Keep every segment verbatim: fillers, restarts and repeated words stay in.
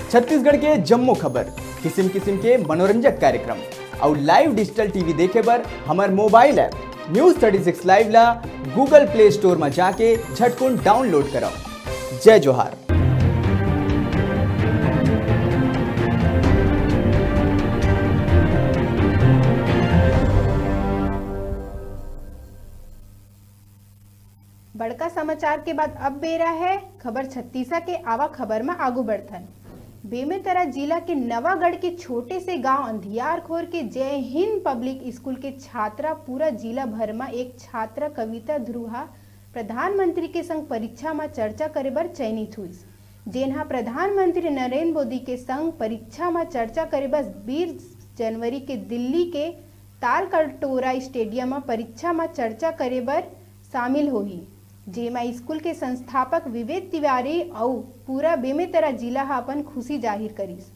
छत्तीसगढ़ के जम्मो खबर, किसिम किसिम के मनोरंजक कार्यक्रम अउ live digital T V देखे बर हमर mobile app News thirty six Live ला Google Play Store म जाके झटकुन download करव। जय जोहार। बड़का समाचार के बाद अब बेरा है खबर छत्तीसा के। आवा खबर म आगू बढ़थन। बेमेतरा जिला के नवागढ़ के छोटे से गांव अंधियारखोर के जय हिंद पब्लिक स्कूल के छात्रा पूरा जिला भर म एक छात्रा कविता ध्रुव ह प्रधानमंत्री के संग परीक्षा म चर्चा करे बर चयनित हुईस, जेन ह प्रधानमंत्री नरेंद्र मोदी के संग परीक्षा म चर्चा करे बर बीस जनवरी के दिल्ली के तालकटोरा स्टेडियम म परीक्षा म चर्चा करे बर शामिल होही, जेमा स्कूल के संस्थापक विवेक तिवारी अउ पूरा बेमेतरा जिला ह अपन खुशी जाहिर करिस।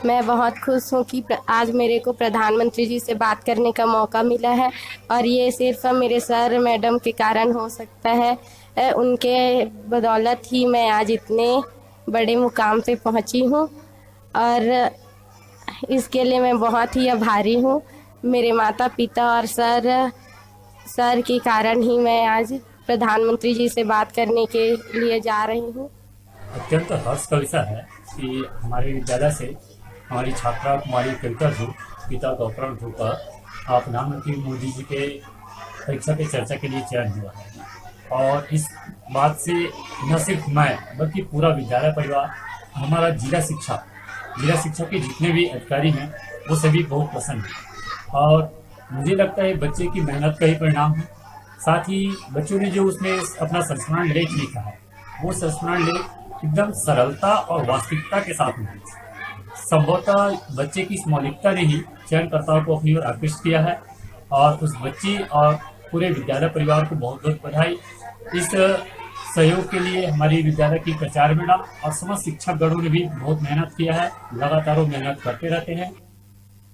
मैं बहुत खुश हूँ कि प्र-, आज मेरे को प्रधानमंत्री जी से बात करने का मौका मिला है और ये सिर्फ मेरे सर मैडम के कारण हो सकता है। अ, उनके बदौलत ही मैं आज इतने बड़े मुकाम पे पहुँची हूँ और इसके लिए मैं बहुत ही आभारी हूँ। मेरे माता पिता और सर, सर के कारण ही मैं आज प्रधानमंत्री जी से बात करने के लिए जा रही हूँ। अत्यंत हर्ष का विषय है कि हमारे विद्यालय से हमारी छात्रा कुमारी कविता ध्रुव, पिता गौतम ध्रुव का प्रधानमंत्री मोदी जी के परीक्षा पे चर्चा के लिए चयन हुआ है। और इस बात से न सिर्फ मैं बल्कि पूरा विद्यालय परिवार, हमारा जिला शिक्षा, जिला शिक्षा के जितने भी अधिकारी हैं वो सभी बहुत प्रसन्न हैं। और मुझे लगता है बच्चे की मेहनत का ही परिणाम है। साथ ही बच्चों ने जो उसमें अपना संस्मरण लेख लिखा है वो संस्मरण लेख एकदम सरलता और वास्तविकता के साथ में है। संभवतः बच्चे की इस मौलिकता ने ही चयनकर्ताओं को अपनी ओर आकृष्ट किया है और उस बच्ची और पूरे विद्यालय परिवार को बहुत बहुत बधाई। इस सहयोग के लिए हमारी विद्यालय की प्राचार्य मैडम और समस्त शिक्षक गणों ने भी बहुत मेहनत किया है, लगातार वो मेहनत करते रहते हैं।